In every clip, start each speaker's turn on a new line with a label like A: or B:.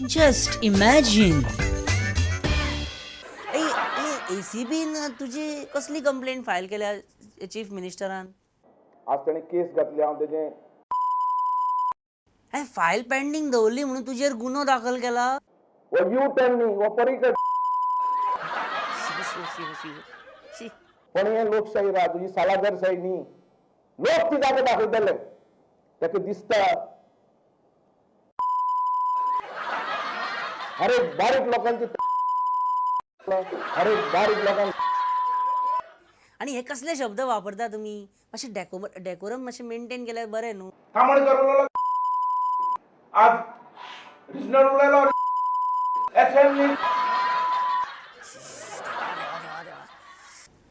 A: Just imagine. एसीबीन तुजी कसली complaint file केल्या चीफ मिनिस्टरान?
B: आज ताणें केस घातली, हांव तेजें
A: हांवें फायल पेंडींग दवरली म्हणून तुजेर गुन्हो दाखल केला.
B: हो यू टर्न न्ही, हो परीकट. पण हें लोकशाही राज, ही सालादरशाही न्ही. लोक ती जागो दाखयतले, ताका दिसता. अरे बारीक लोकांची, अरे बारीक लोकांक.
A: आनी हे कसले शब्द वापरता तुमी? मातशें डेकोरम मातशें मेंटेन केल्यार बरें न्हू.
B: तामणकर उलयलो, आज रिजनल उलयलो, एसेंब्ली.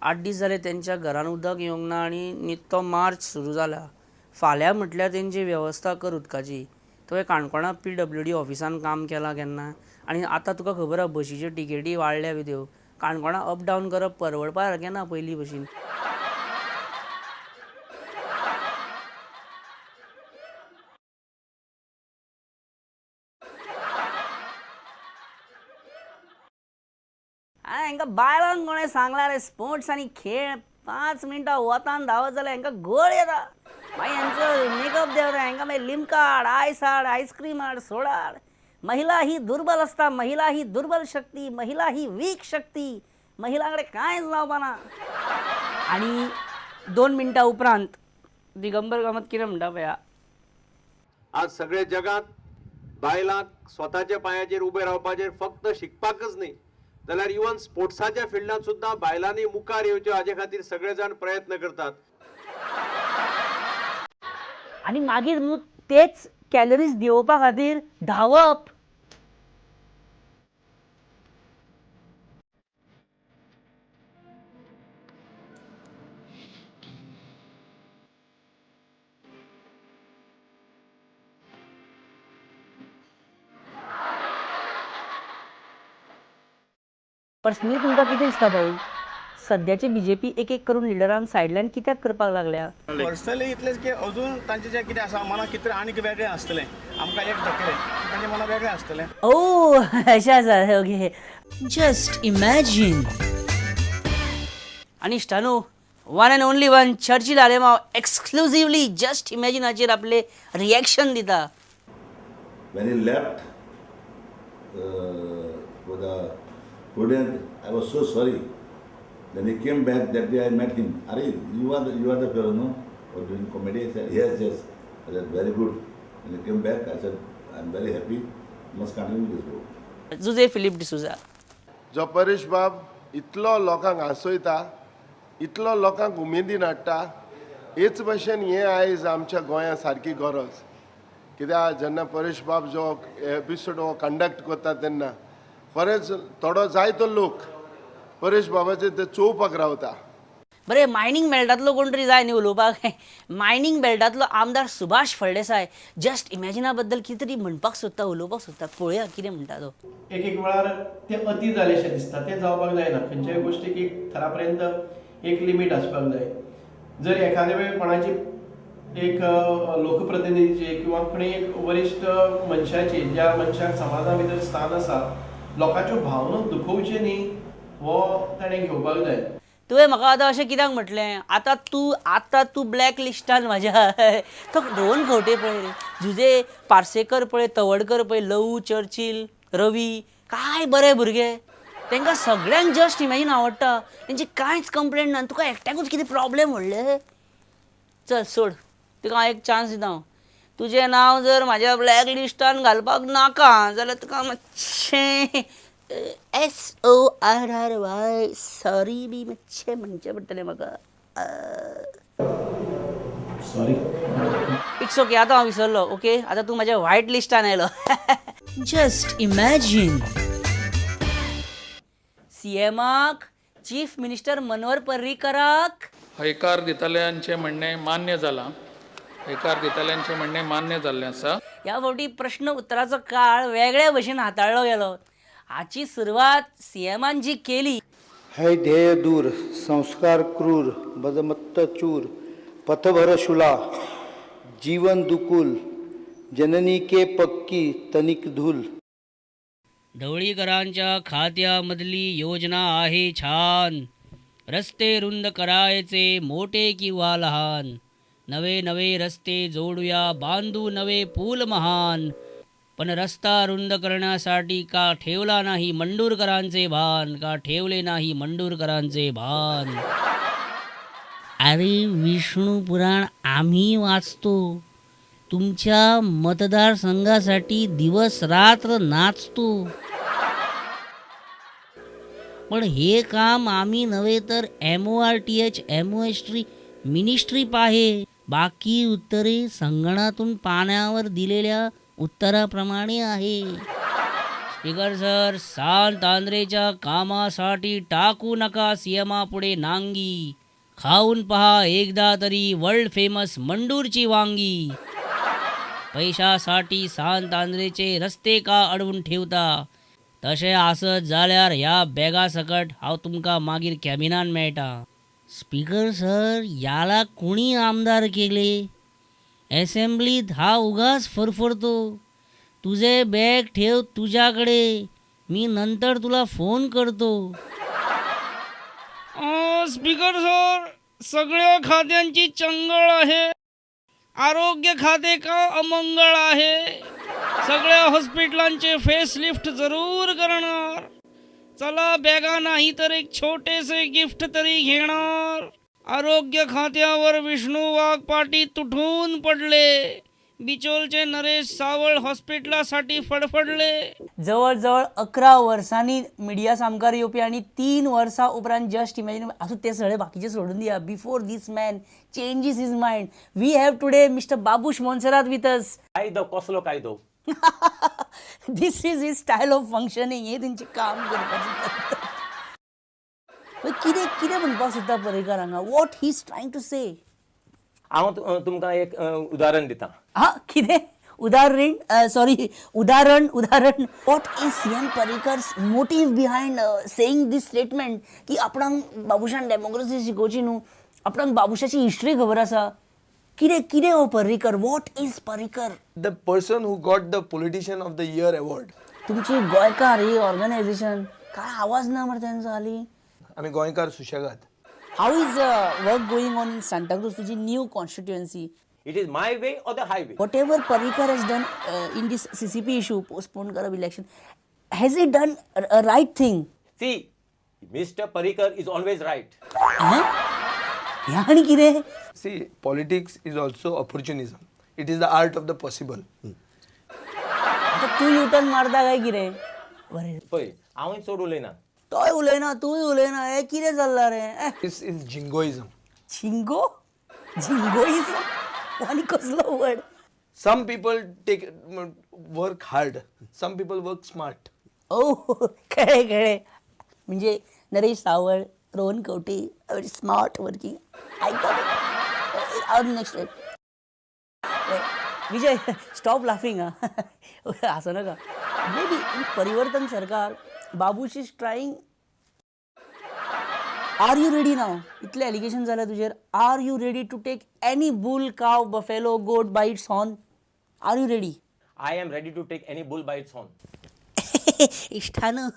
A: 8 दीस जाले तेंच्या घरान उदक येवंक ना आनी नित्तो मार्च सुरू जाला. फाल्यां म्हटल्यार तेंची वेवस्था कर उदकाची. तुवें काणकोणा PWD ऑफिसान काम केलां केन्ना? आनी आतां तुका खबर आहा बशीच्यो टिकेटी वाडल्या बी त्यो. काणकोणा अप डावन करप परवडपा सारकें ना पयलीं भशेन. हांकां बायलांक कोणें सांगलां रे स्पोर्ट्स आनी खेळ 5 मिनटां वतान धांवत जाल्यार हांकां गोळ येता. मागीर हांचो मेकअप देंवता, हांकां मागीर लिमका हाड, आयस हाड, आयस्क्रीम हाड, सोडा हाड. महिला ही दुर्बल आसता, महिला ही दुर्बल शक्ती, महिला ही वीक शक्ती, महिला कडेन कांयच जावपा ना. आनी 2 मिनटां उपरांत दिगंबर कामत कितें म्हणटा पळया.
C: आज सगळे जगांत बायलांक स्वताच्या पांयाचेर उबे रावपाचेर फक्त शिकपाकच न्ही जाल्यार इवन स्पोर्ट्साच्या फिल्डांत सुद्दां बायलांनी मुखार येवच्यो हाजे खातीर सगळे जाण प्रयत्न करतात.
A: आनी मागीर न्हू तेच कॅलरीज देंवोवपा खातीर धांवप. पर्सनली तुमकां कितें दिसता भाऊ, सद्याचे बीजेपी एक एक करून लिडरांक सायडलायन कित्याक करपाक लागल्या?
D: पर्सनली इतलेंच की अजून तांचें जें कितें आसा मनां कितें आनीक वेगळें आसतलें, आमकां एक धकलें तांचे मनां वेगळें आसतलें.
A: ओ अशें आसा, ओके. Just imagine. आनी इश्टानो, one and only one Churchill Alemao exclusively just इमॅजिनाचेर आपले रिएक्शन दिता.
E: When he left for the prudent, I was so sorry. Then he came back that day. I met him. Are you are the fellow, no? For doing comedy? I said, yes, yes. I said, very good. When he came back, I said, I am very happy. You must continue this work.
A: Jose Philip D'Souza.
F: जो परेश बाब इतलो लोकांक हांसयता, इतलो लोकांक उमेदीन हाडटा, हेच भशेन हें आयज आमच्या गोंया सारकी गरज. कित्याक जेन्ना परेश बाब जो एपिसोड हो कंडक्ट करता तेन्ना खरेंच थोडो जायतो लोक परेश बाबाचे ते चोवपाक रावता.
A: बरें, मायनींग बेल्टांतलो कोण तरी जाय न्ही उलोवपाक. मायनींग बेल्टांतलो आमदार सुभाष फळदेसाय जस्ट इमॅजिना बद्दल कितें तरी म्हणपाक सोदता, उलोवपाक सोदता. पळोवया कितें म्हणटा तो.
G: एक एक वेळार तें अती जालेशें दिसता, तें जावपाक जायना. खंयच्याय गोश्टीक एक थरा पर्यंत एक लिमीट आसपाक जाय. जर एखाद्या वेळ कोणाची एक लोकप्रतिनिधीची किंवा कोणी एक वरिश्ठ मनशाची, ज्या मनशाक समाजा भितर स्थान आसा, लोकांच्यो भावना दुखोवच्यो न्ही हो ताणें घेवपाक जाय.
A: तुवें म्हाका आतां अशें कित्याक म्हटलें? आतां तूं ब्लॅक लिस्टान म्हाज्या. तो दोन खवटे पळय रे, जुजे पार्सेकर पळय, तवडकर पळय, लवू, चर्चिल, रवी, काय बरे भुरगे. तांकां सगळ्यांक जस्ट इमॅजीन आवडटा, तेंची कांयच कंप्लेन ना. तुका एकट्याकूच कितें प्रॉब्लेम व्हडले? चल सोड, तुका हांव एक चान्स दिता. हांव तुजें नांव जर म्हाज्या ब्लॅक लिस्टान घालपाक नाका जाल्यार तुका मातशें SORRY sorry बी मातशें म्हणचें पडटलें म्हाका.
G: सॉरी.
A: It's okay, आतां हांव विसरलो. ओके, आतां तूं म्हाज्या व्हायट लिस्टान आयलो. Just imagine. सीएमाक, chief minister Manohar पर्रीकराक
H: हयकार दितल्यांचें म्हणणें मान्य जालां. हयकार दितल्यांचें म्हणणें मान्य जाल्लें आसा.
A: ह्या फावटी प्रश्न उत्तराचो काळ वेगळे भशेन हाताळ्ळो गेलो. हाची सुरवात सीएमान जी केली.
I: है ध्येय दूर, संस्कार क्रूर, मदमत्त चूर, पथभर शुला, जीवन दुकुल, जननी के पक्की तनिक धूल.
A: ढवळीकरांच्या खात्यामधली योजना आहे छान. रस्ते रुंद करायचे मोठे किंवा लहान. नवे नवे रस्ते जोडूया, बांधू नवे पूल महान. पण रस्ता रुंद करण्यासाठी का ठेवला नाही मंडूरकरांचे भान, का ठेवले नाही मंडूरकरांचे भान. अरे विष्णू पुराण आम्ही वाचतो, तुमच्या मतदारसंघासाठी दिवस रात्र नाचतो. पण हे काम आम्ही नव्हे तर MORTH MOST ministry पाहे. बाकी उत्तरे संगणातून पाण्यावर दिलेल्या उत्तराप्रमाणे आहे. स्पीकर सर, सांत आंद्रेच्या कामासाठी टाकू नका सीएमापुढे नांगी. खाऊन पहा एकदा तरी वर्ल्ड फेमस मंडूरची वांगी. पैशासाठी सांत आंद्रेचे रस्ते का अडवून ठेवता? तशें आसत जाल्यार ह्या बॅगा सकट हांव तुमकां मागीर कॅबिनान मेळटा. स्पीकर सर, याला कोणी आमदार केले? असेंब्लीत हा उगाच फरफरतो. तुझे बॅग ठेव तुझ्याकडे, मी नंतर तुला फोन करतो. स्पीकर सर, सगळ्या खात्यांची चंगळ आहे. आरोग्य खाते का अमंगळ आहे? सगळ्या हॉस्पिटलांचे फेसलिफ्ट जरूर करणार. चला बॅगा नाही तर एक छोटेसे गिफ्ट तरी घेणार. आरोग्य खात्यावर विष्णू वाघ पाटी तुटून पडले. बिचोलचे नरेश सावळ हॉस्पिटलासाठी फडफडले. जवळजवळ 11 वर्सांनी मिडिया सामकार येवपी आनी 3 वर्सां उपरांत जस्ट इमॅजीन आसूं ते सगळे बाकीचे सोडून दिया. Before this man changes his mind, we have today mister Babush Monserrate with us.
J: कायदो कसलो कायदो?
A: This is his style of functioning. हे तेंचें काम करपाची पद्दत. कितें कितें म्हणपाक सोदता पर्रीकार हांगा? What he is trying to say?
J: हांव तुमकां एक उदाहरण दिता.
A: हा कितें उदाहरण? सॉरी, उदाहरण उदाहरण. What is CM Parrikar's motive behind saying this statement की आपणाक बाबुशान डेमोक्रेसी शिकोवची न्हू, आपणाक बाबुशाची हिस्ट्री खबर आसा? कितें कितें हो Parrikar? What is Parrikar?
K: The person who got the politician of the year award.
A: तुमची गोंयकार ही ऑर्गनायझेशन काय आवाज ना मरे तेंचो हालीं.
K: आमी गोंयकार सुशेगाद.
A: How is work going on in Santacruz, तुझी new constituency?
J: It is my way or the highway.
A: Whatever Parrikar has done in this CCP issue, postpone करप election, has he done a right thing?
J: See, mister Parrikar is always right.
A: हें आनी कितें?
K: See, politics is also opportunism. It is the art of the possible.
A: आतां तूं U-turn मारता काय कितें? बरें
J: पळय, हांवूय चड उलयना.
A: तोय उलयना, तूंय उलयना, हें कितें चल्लां रे?
K: This is jingoism.
A: Jingo? Jingoism आनी कसलो word?
K: Some people take work hard, some people work smart.
A: ओ कळ्ळें कळ्ळें. म्हणजे Naresh Saval, Rohan Khaunte, smart working. I got it. Our next Vijay, stop laughing. हा असं नका. मे बी परिवर्तन सरकार, Babush is trying. Are you ready now? इतले allegation जाले तुजेर. Are you ready to take any bull, cow, buffalo, goat by its horn? Are you ready?
J: I am ready to take any bull by its horn.
A: इश्टानू,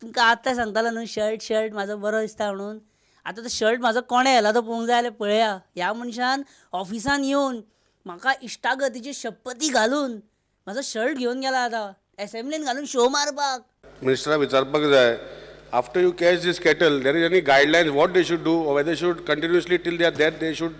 A: तुमकां आतां सांगतालो न्हू shirt shirt म्हाजो बरो दिसता म्हणून. आतां तो शर्ट म्हाजो कोणें व्हेला तो पळोवंक जाय जाल्यार पळया. ह्या मनशान ऑफिसान येवन म्हाका इश्टागतीची शपथी घालून म्हाजो शर्ट घेवन गेला. आतां एसेंब्लीन घालून शो मारपाक.
L: मिनिस्टराक विचारपाक जाय, after you catch this cattle, there is any guidelines what they should do, or whether they should continuously till they are dead they should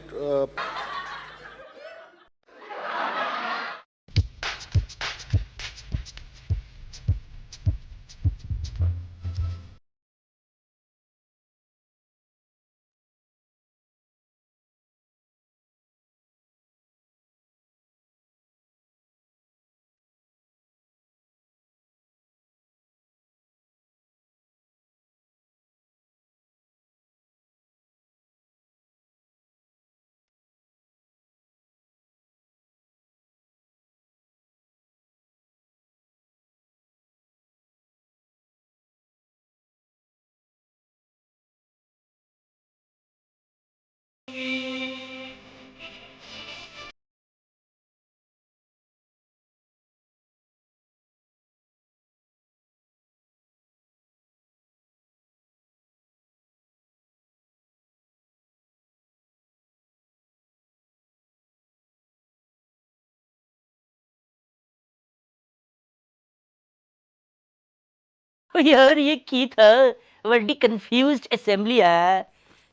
A: यार ये की था, बड़ी कंफ्यूज्ड असेंबली है,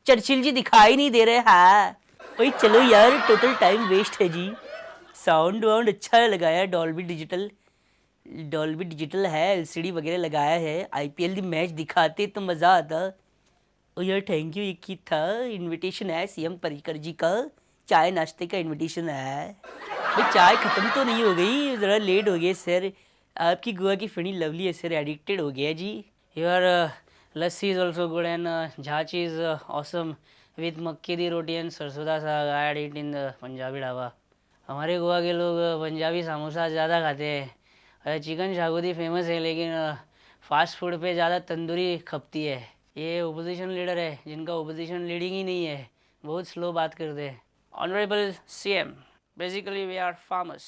A: चर्चिल जी दिखाई नहीं दे रहे हैं। ओए चलो यार, टोटल टाइम वेस्ट है जी। साउंड वाउंड अच्छा लगाया, डॉल्बी डिजिटल, डॉल्बी डिजिटल है, एलसीडी वगैरह लगाया है। आईपीएल मैच दिखाते तो मज़ा आता। ओ यार thank you, ये की था, इनविटेशन है सीएम पर्रिकर जी का, चाय नाश्ते का इनविटेशन है। भाई चाय ख़त्म तो नहीं हो गई, ज़रा लेट हो गए सर। आपकी गोवा की फेनी लवली है सर, एडिक्टेड हो गया जी। यार lassi is also good and jhajh is awesome with मक्के दी रोटी एंड सरसों दा साग। I had it in the Punjabi dhaba. हमारे गोवा के लोग पंजाबी समोसा ज़्यादा खाते हैं। चिकन शागुदी फेमस है, लेकिन फास्ट फूड पे ज़्यादा तंदूरी खपती है। ये ओपोजिशन लीडर है जिनका ओपोजिशन लीडिंग ही नहीं है, बहुत स्लो बात करते हैं। Honourable CM, basically we are farmers,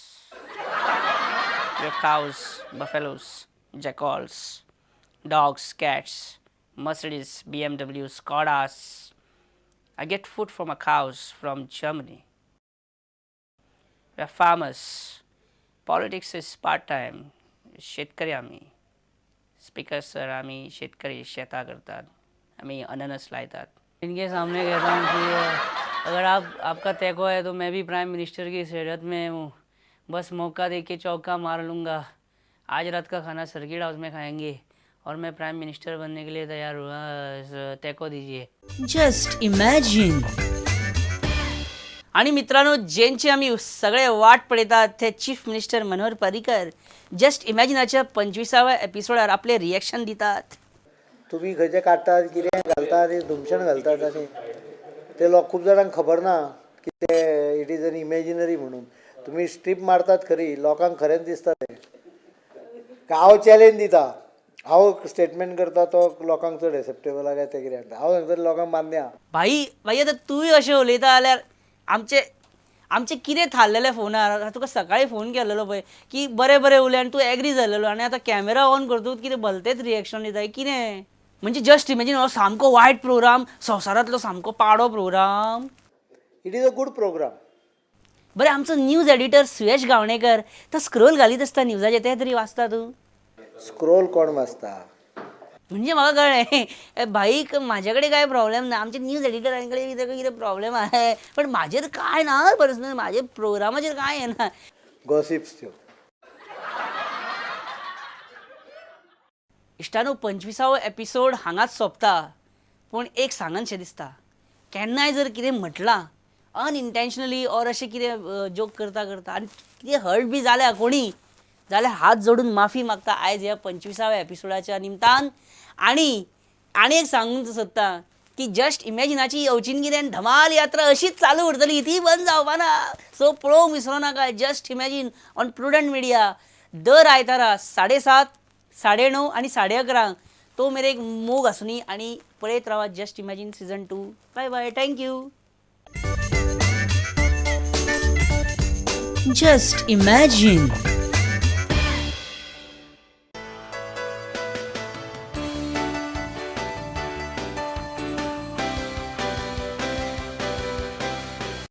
A: we are cows, buffaloes, jackals, dogs, cats, Mercedes, BMW, Skodas. I get food from a cows from Germany. We are farmers. Politics is part time. शेतकरी आम्ही. Speaker sir, आम्ही शेतकरी, शेता करतात, आम्ही अननस लायतात। इनके सामने कहता हूँ कि अगर आप आपका तैको है तो मैं भी प्राइम मिनिस्टर की शहरत में हूँ, बस मौका दे के चौका मार लूँगा। आज रात का खाना सर्किट हाउस में खाएंगे और मैं प्राइम मिनिस्टर बनने के लिए तैयार हुआ, तैको दीजिए। Just imagine. आणि मित्रांनो, ज्यांची आम्ही सगळे वाट पळयतात ते chief minister Manohar Parrikar just इमॅजिनाच्या 25व्या एपिसोडार आपले रिएक्शन दितात।
I: तुम्ही खंयचे काडटात, कितें घालतात, धुमशण घालतात आनी ते लोक खूब जाणांक खबर ना की ते it is an imaginary म्हणून। तुम्ही स्ट्रीप मारतात खरी, लोकांक खरेंच दिसता तें। हांव चॅलेंज दिता, हांव स्टेटमेंट करता तो लोकांक चड एक्सेप्टेबल काय तें कितें हांव सांगता लोकांक मान्य आहा।
A: भाई भाई आतां तूंय अशें उलयता जाल्यार आमचे आमचे कितें थारलेलें फोनार। तुका सकाळी फोन केलेलो पळय की बरें बरें उलय आनी तूं एग्री जालेलो, आनी आतां कॅमेरा ऑन करतकूच कितें भलतेच रिएक्शन दिता कितें। म्हणजे जस्ट इमॅजीन हो सामको वायट प्रोग्राम, संवसारांतलो सामको पाडो programme.
I: It is a good programme.
A: बरें, आमचो न्यूज एडिटर सुयश गावणेकर तो स्क्रोल घालीत आसता न्यूजाचेर, तें तरी वाचता तूं?
I: स्क्रोल कोण वाचता?
A: म्हणजे म्हाका कळ्ळें भाईक म्हाजे कडेन कांय प्रॉब्लेम ना, आमच्या न्यूज एडिटरां कडेन कितें कितें प्रॉब्लेम आहा, पण म्हाजेर कांय ना पर्सनल, म्हाजे प्रोग्रामाचेर कांय येना।
I: गॉसिप्स त्यो।
A: इश्टानो, 25वो एपिसोड हांगाच सोंपता, पूण एक सांगनशें दिसता, केन्नाय जर कितें म्हटलां अनइंटेंशनली ऑर अशें कितें जोक करता करता आनी कितें हर्ट बी जाल्या कोणी जाल्यार हात जोडून माफी मागता आयज ह्या 25व्या एपिसोडाच्या निमतान। आनी आनी एक सांगूंक सोदता की जस्ट इमॅजिनाची अवचिनगिरी आनी धमाल यात्रा अशीच चालू उरतली, ती बंद जावपा ना। सो पळोवंक विसरो नाका just imagine on Prudent Media दर आयतारा 7:30, 9:30 आनी 11:30 तो मेरे एक मोग आसुनी आनी पळयत रावा just imagine season 2। Bye bye, thank you. Just imagine.